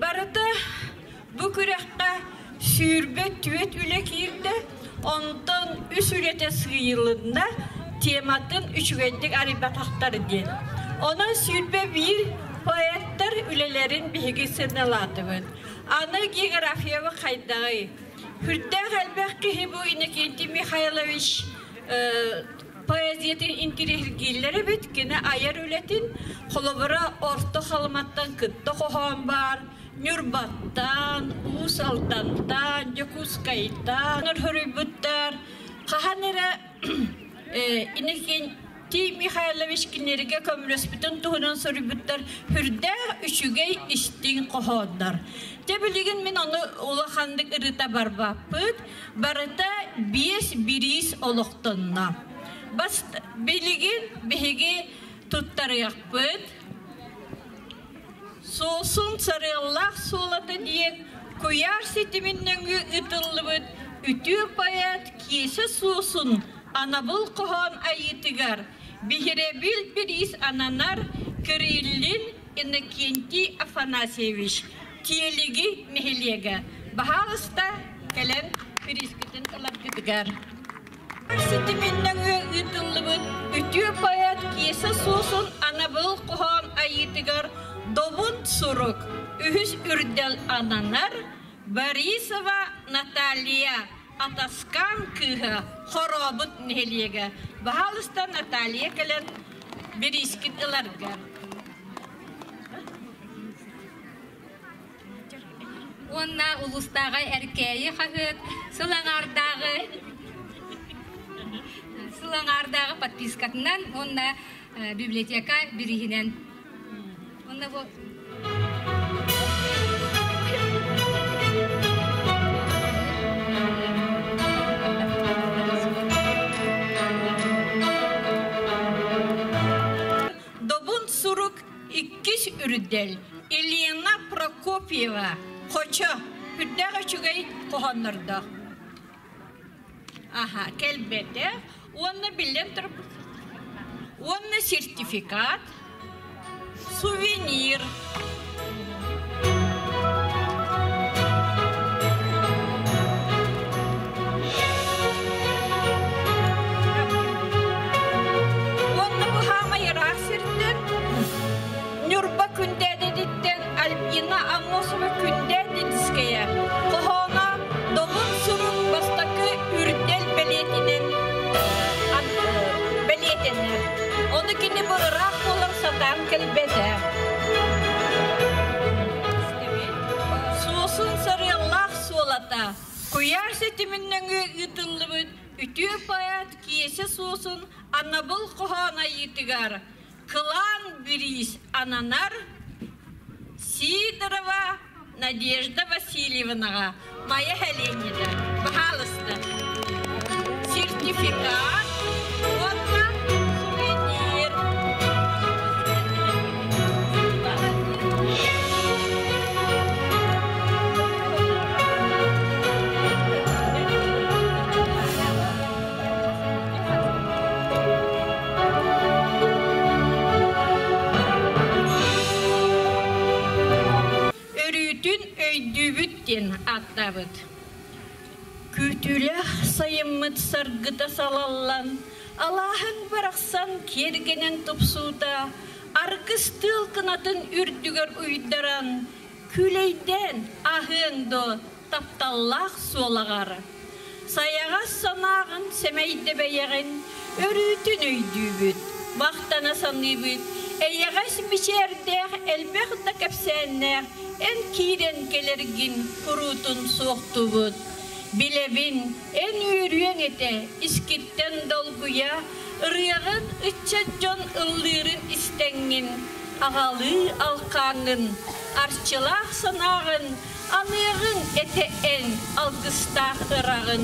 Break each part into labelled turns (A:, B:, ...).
A: Барыта бу күрэххэ 24 үлэ киирдэ, онтон үс үлэтэ сыыйылынна, тематын үчүгэйдик арыйбатахтар диэн. Онон 21 поэттар үлэлэрин биһиги сыаналаатыбыт. Аны географияба хайдаҕый? Хүрдээх элбэх киһи бу Иннокентий Михайлович поэзиятын интириэһиргииллэр эбит. Кини айар үлэтин холобура Орто Халыматтан кытта хоһоон баар, Ньурбаттан, Уус Алдантан, Дьокуускайтан өрүһүрүйбүттэр. Хаһан эрэ Иннокентий Михайлович кинилэргэ көмөлөспүтүн туһунан суруйбуттар сүрдээх үчүгэй истиҥ хоһооннор. Дьэ билигин мин ону улаханнык ырыта барбаппыт. Барыта биэс бириис олохтонно. Бас билигин биһиги туттарыахпыт. Суосун сарыаллаах суолата диэн куйаар ситимин нөҥүө ыытыллыбыт үтүө поэт Киэсэ Суосун анабыл хоһоон айыытыгар биһирэбил бириис ананар Кириллин Иннокентий Афанасьевич Тиэлиги нэһилиэгэ. Баһаалыста кэлэн бириискитин ыларгытыгар. Ситимин нөҥүө ыытыллыбыт үтүө поэт Киэсэ Суосун анабыл хоһоон айыытыгар Добун сурук үһүс үрдэл ананар Борисова Наталья Атаскаан кыыһа Хорообут нэһилиэгэ. Баһаалыста Наталья кэлэн бириискин ыларга.
B: Уонна улуустааҕы Эркээйи хаһыат сыл аҥаардааҕы сыл аҥаардааҕы подпискатынан уонна библиотека бирииһинэн. Уонна бу
A: Добун сурук иккис үрдэл Елена Прокопьева Хочо үрдээх үчүгэй хоһооннордоох. Аха, кэлбэтэ уонна биллэн турбут уонна сертификат, сувенир. Уонна бу хаамай ыраах сиртэн Ньурба Күндээдэтиттэн Альбина Аммосова Күндээдитискэйэ хоһооно Добун сурук бастакы үрдэл бэлиэтинэн бэлиэтэнэр. Ону кини бу ыраах буолан сатаан кэлбэтэ. Суосун сарыаллаах суолата куйаар ситимин нөҥүө ыытыллыбыт үтүө поэт Киэсэ Суосун анабыл хоһоон айыытыгар Кылаан бириис ананар Сидорова Надежда Васильевнаҕа Майа Ленина, баһаалыста. Сертификат уонна сувенир. Өрүүтүн өйдүүбүт диэн ааттаабыт. Күүтүүлээх сайыммыт саргыта салаллан, алааһыҥ барахсан киэргэнэн тупсуута, аргыс тыал кынатын үрдүгэр уйдаран, күүлэйдээн аһыаҥ дуо тапталлаах суолаҕар. Сайаҕас санааҕын сэмэйдэ бэйэҕин өрүүтүн өйдүүбүт, махтана саныыбыт, эйэҕэс мичээрдээх элбэх да кэпсээннээх эн киирэн кэлэргин куруутун суохтуубут. Билэбин, эн үөрүөҥ этэ искиттэн долгуйа, ырыаҕын ыччат дьон ыллыырын истэҥҥин, аҕалыы алхааҥҥын, арчылаах санааҕын Аныаҕыҥ этэ эн алгыстаах ыраҕын.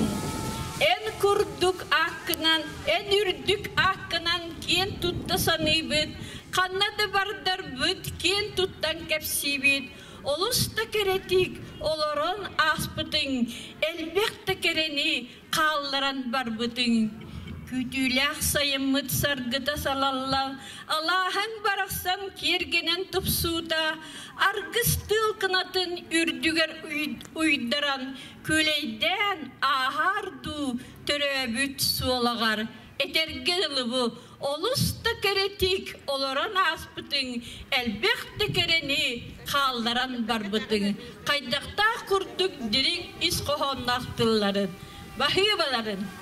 A: Эн курдук ааккынан, эн үрдүк ааккынан киэн тутта саныыбыт, ханна да бардарбыт киэн туттан кэпсиибит. Олус да кэрэтик олорон ааспытыҥ, элбэх да кэрэни хаалларан барбытыҥ. Күүтүүлээх сайыммыт саргыта салаллан, алааһыҥ барахсан киэргэнэн тупсуута, аргыс тыал кынатын үрдүгэр уйдаран, күлэйдээн ааһаар дуу төрөөбүт суолаҕар этэргэ дылы бу олус да кэрэтик олорон ааспытыҥ, элбэх да кэрэни хаалларан барбытыҥ, хайдахтаах курдук дириҥ ис хоһоонноох тылларын, баһыыбаларын.